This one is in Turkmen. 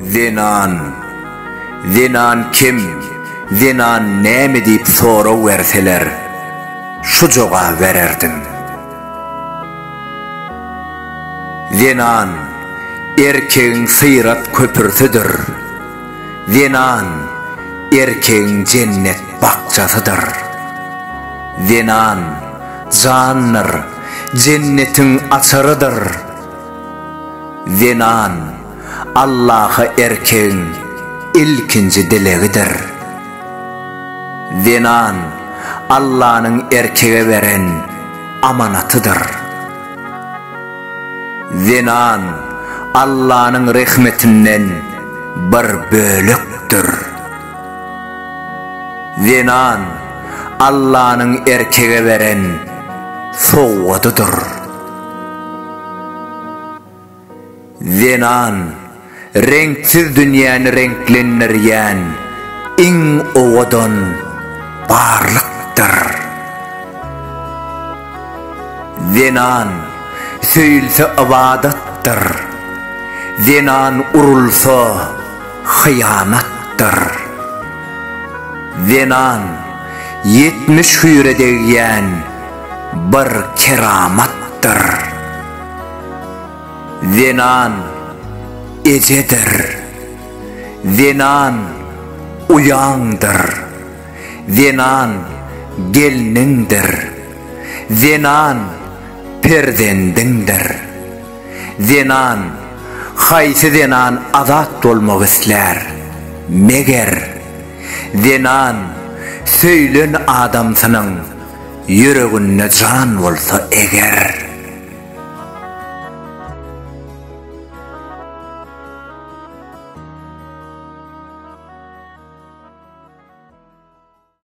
Zenan, zenan kim, zenan näme diýip sorag berseler, şu jogaby bererdim. Zenan, erkegiň syrat köpürsidir. Zenan, erkegiň jennet bakjasydyr. Zenan, jandyr, jennetiň açarydyr. Zenan, Allaha erkegiň ilkinji dilegidir. Zenan, Allanyň erkege beren amanatydyr. Zenan, Allanyň rehmetinden bir bölekdir. Zenan, Allanyň erkege beren sowgadydyr. Zenan, reňksiz dünýäni reňklendirýän iň owadan barlykdyr. Zenan, söýülse ybadatdyr. Zenan urulsa hyýanatdyr. Zenan, 70 hüýre degýän bir keramatdyr. Zenan ejedir. Zenan uýaňdyr. Zenan gelniňdir. Zenan perzendiňdir. Zenan, haýsy zenan azat bolmak islär? Meger, zenan söýlen adamsynyň ýüreginde jan bolsa eger.